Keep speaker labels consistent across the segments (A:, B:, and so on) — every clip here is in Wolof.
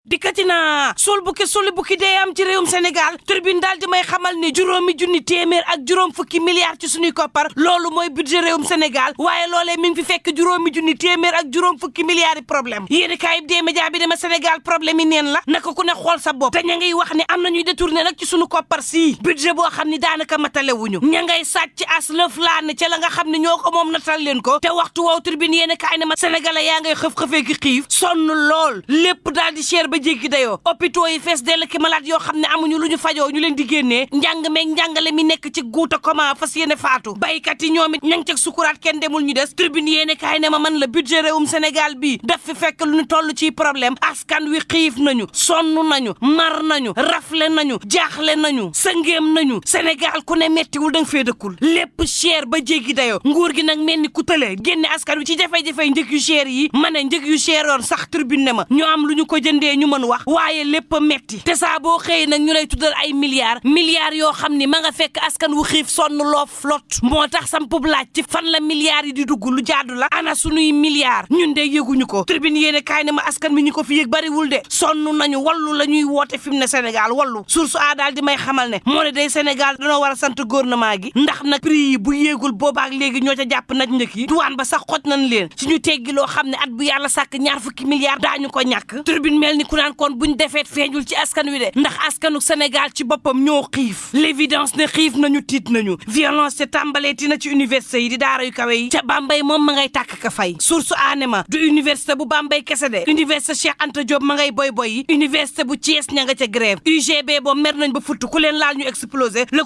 A: dikkati naa sol bukki dee am ci réewum Sénégal Tribune daal di may xamal ne juróomi junni téeméer ak juróom fukki milliards ci suñuy koppar loolu mooy budget réewum Sénégal waaye loolee mi ngi fi fekk juróomi junni téeméer ak juróom fukki milliards yi problème yéeni kaayib dee média bi dama Sénégal problème yi neen la naka ku ne xool sa bopp te ña ngay wax ne am nañuy détourné nag ci suñu koppar sii budget boo xam ni daanaka matalewuñu ña ngay sàcc as lëf laan ca la nga xam ne ñoo ko moom natal leen ko te waxtu woow Tribune yéeni kaay ne ma sénégalais yaa ngay xëf-xëfee ki xiif sonn lool lépp daal di cher ba jéggi dayoo hôpitaux yi fees dell ki malade yoo xam ne amuñu lu ñu fajoo ñu leen di génnee njàng meeg njàngale mi nekk ci guuta comment fas yéene faatu baykat yi ñoom it ña ngi ceg sukuraat kenn demul ñu des Tribune yéene kaay ne ma man la budget réewum Sénégal bi daf fi fekk lu ñu toll ci problème askan wi xiif nañu sonn nañu mar nañu rafle nañu jaaxle nañu sëngeem nañu Sénégal ku ne mettiwul da nga fee dëkkul lépp cher ba jéggi dayoo nguur gi nag mel ni ku tëlee génne askan wi ci jafe-jafe njëg yu cher yi ma ne njëg yu cheroon sax Tribune ne ma ñu am lu ñu ko jëndee ñu mën wax waaye lépp a metti te saa boo xëyee nag ñu lay tuddal ay milliards yoo xam ni ma nga fekk askan wu xiif sonn loof lot moo tax sam pub laaj ci fan la milliards yi di dugg lu jaadu la ana sunuy milliards ñun de yëguñu ko Tribune yéene kaay ne ma askan mi ñu ko fi yëg bariwul de sonn nañu wallu la ñuy woote fi mu ne Sénégal wallu source a daal di may xamal ne moo ne day Sénégal danoo war a sant gouvernement gi ndax nag prix yi bu yéegul boobaak léegi ñoo ca jàpp naj njëkk yi duwaan ba sax xoj nañ leen ci ñu teggi loo xam ne at bu yàlla sàkk ñaar fukki milliards daañu ko ñàkk Tribune mel ni ku naan kon buñ defeet feeñul ci askan wi de ndax askanu Sénégal ci boppam ñoo xiif l'évidence ne xiif nañu tiit nañu violence te tàmbaleeti na ci université yi di daara yu kawe yi ca Bambey moom ma ngay tàkk ka fay source aanema du université bu Bambey kese de université Cheikh Anta Diop ma ngay boy boy yi université bu Thiès ña nga ca grève UGB boobu mer nañ ba futt ku leen laal ñu explosé le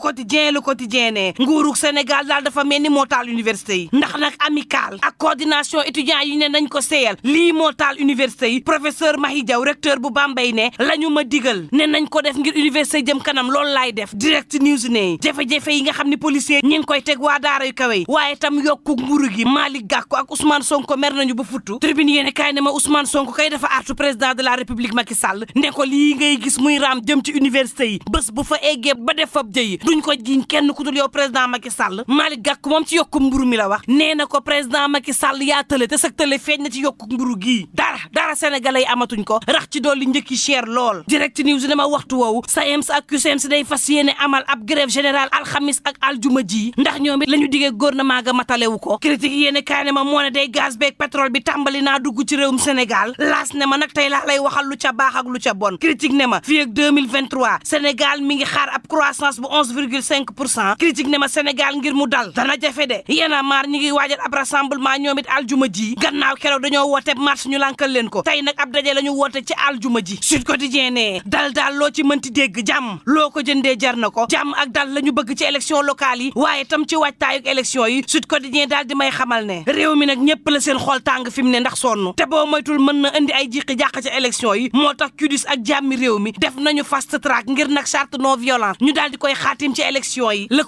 A: quotidien ne nguurug Sénégal daal dafa mel ni moo taal université yi ndax nag amical ak coordination étudiants yi ne nañ ko seeyal lii moo taal université yi professeur Mahi Diaw recteur bu Bambey ne la ñu ma digal ne nañ ko def ngir université jëm kanam loolu laay def direct news ne jafe-jafe yi nga xam ne policier ñi ngi koy teg waa daara yu kawe yi waaye tam yokku nguuru gi Malick Gakou ak Ousmane Sonko mer nañu ba futtu Tribune yéene kaay ne ma Ousmane Sonko kay dafa artu président de la République Macky Sall ne ko lii ngay gis muy raam jëm ci université yi bés bu fa eggee ba def fab jëyi duñ ko jiñ kenn ku dul yow président Macky Sall Malick Gakou moom ci yokku mburu mi la wax nee na ko président Macky Sall yaa tële te sag tële feeñ na ci yokku mburu gii dara sénégalais yi amatuñ ko rax ci dolli njëkki cher lool direct news ne ma waxtu woowu SAEMS ak CUSEMS day fas yéene amal ab grève générale alxamis ak aljuma ji ndax ñoom it la ñu diggee gouvernement ga matalewu ko critique yéene kaay ne ma moo ne day gaz beeg pétrole bi tàmbali naa dugg ci réewum Sénégal laas ne ma nag tey laa lay waxal lu ca baax ak lu ca bon critique ne ma fii ak 2023 Sénégal mi ngi xaar ab croissance bu 11,5% critique ne ma Sénégal ngir mu dal dana jafe de yéen a maar ñi ngi waajal ab rassemblement ñoom it aljuma ji gannaaw keroog dañoo woote marche ñu lankal leen ko tey nag ab daje la ñu woote ci aljuma ji Sud Quotidien ne dal loo ci mënti dégg jàmm loo ko jëndee jar na ko jàmm ak dal la ñu bëgg ci élection locale yi waaye tam ci waajtaayuk élection yi Sud Quotidien daal di may xamal ne réew mi nag ñëpp la seen xol tàng fi mu ne ndax sonn te boo moytul mën na indi ay jiqi jàq ci élection yi moo tax CUDIS ak jàmmi réew mi def nañu fast track ngir nag charte non violence ñu daal di koy xaatim ci élection yi Le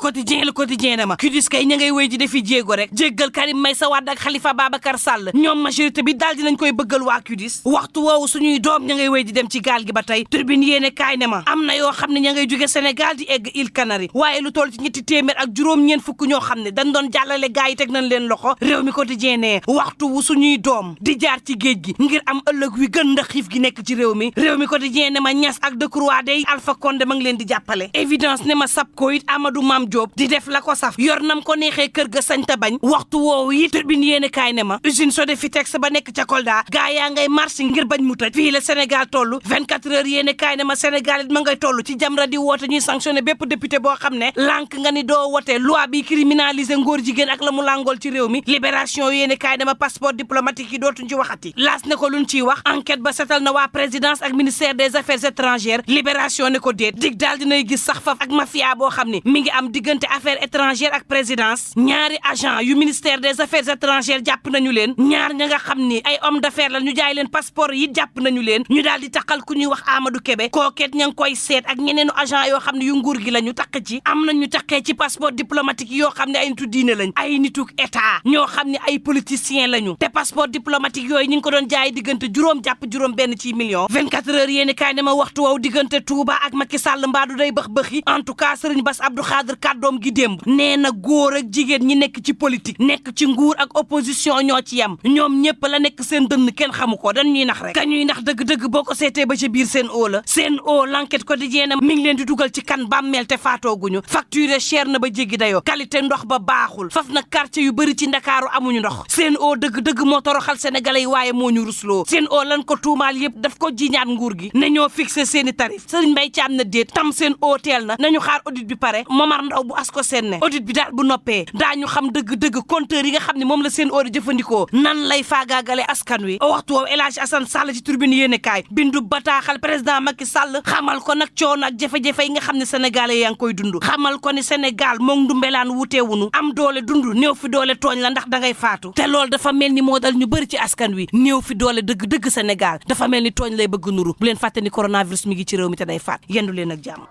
A: Quotidien ne ma CUDIS kay ña ngay wéy ji defi jéego rek jéggal Karim Meïssa Wade ak Khalifa Babacar Sall ñoom majorité bi daal dinañ koy bëggal waa CUDIS waxtu woowu suñuy doom ña ngay wéy di dem ci gaal gi ba tey Tribune yéene kaay ne ma am na yoo xam ne ña ngay jóge Sénégal di egg Îles Canaries waaye lu toll ci ñetti téeméer ak juróom-ñeent fukk ñoo xam ne dañ doon jàllale gaa yi teg nañ leen loxo réew mi Quotidien ne waxtu wu suñuy doom di jaar ci géej gi ngir am ëllëg wi gën ndax xiif gi nekk ci réew mi Quotidien ne ma Niass ak Decroix day Alpha Condé ma ngi leen di jàppale évidence ne ma sab ko it Amadou Mame Diop di def la ko saf yor nam ko neexee kër ga sañ ta bañ waxtu woowu yi Tribune yéene kaay ne ma usine Sodefitex ba nekk ca Kolda gaa yaa ngay marché ngir bañ mu tëj fii la Sénégal toll 24 heures yéene kaay ne ma Sénégal it ma ngay toll ci Jamra di woote ñuy sanctionné bépp député boo xam ne lànk nga ni doo wote loi bi criminaliser ngóor jigéen ak la mu làngool ci réew mi Libération yéene kaay ne ma passeport diplomatique yi dootuñ ci waxati laas ne ko luñ ciy wax enquête ba setal na waa présidence ak ministère des affaires étrangères Libération ne ko déet dig daal dinay gis sax faf ak mafia boo xam ne mi ngi am diggante affaires étrangères ak présidence ñaari agent yu ministère des affaires étrangères jàpp nañu leen ñaar ña nga xam ni ay homme d'affaires la ñu jaay leen passeport yi jàpp nañu leen ñu daal di taqal ku ñuy wax Amadou Kébé kookeet ña ngi koy seet ak ñeneenu agent yoo xam ne yu nguur gi la ñu taq ci am nañu taqee ci passeport diplomatique yoo xam ne ay nitu diine lañ ay nituk état ñoo xam ne ay politiciens lañu te passeport diplomatique yooyu ñu ngi ko doon jaay diggante juróom jàpp juróom benn ci million 24 heures yéeni kaay ne ma waxtu waw diggante Touba ak Macky Sall mbaadu day bëx-bëxi en tout cas Serigne Bass Abdou Khadre kàddoom gi démb nee na góor ak jigéen ñi nekk ci politique nekk ci nguur ak opposition ñoo ci yem ñoom ñëpp la nekk seen dënn kenn xamu ko dañuy nax rek ka ñuy nax dëgg-dëgg dëgg-dëgg boo ko seetee ba ca biir Sen'Eau la Sen'Eau l'enquête quotidienne mi ngi leen di dugal ci kan bàmmeel te faatooguñu facture cher na ba jéggi dayoo qualité ndox ba baaxul faf na quartier yu bëri ci Ndakaaru amuñu ndox Sen'Eau dëgg-dëgg moo toroxal sénégalais yi waaye moo ñu rusloo Sen'Eau lan ko tuumaal yëpp daf ko jiñaat nguur gi ne ñoo fixé seeni tarif Serigne Mbaye Thiam na déet tam Sen'Eau teel na nañu xaar audit bi pare Momar Ndaw bu ASCOSEN ne audit bi daal bu noppee daañu xam dëgg-dëgg compteur yi nga xam ne moom la Sen'Eau di jëfandikoo nan lay faagaagale askan wi waxtu woowu El Hadji Assane Sall ci tribune yéenekaay bindu bataaxal président Macky Sall xamal ko nag coono ak jafe-jafe yi nga xam ne sénégalais yaa ngi koy dund xamal ko ni Sénégal moom ndumbelaan wuteewunu am doole dund néew fi doole tooñ la ndax da ngay faatu te loolu dafa mel ni moo dal ñu bëri ci askan wi néew fi doole dëgg-dëgg Sénégal dafa mel ni tooñ lay bëgg nuru bu leen fàtte ni coronavirus mi ngi ci réew mi te day faat yendu leen ak jàmm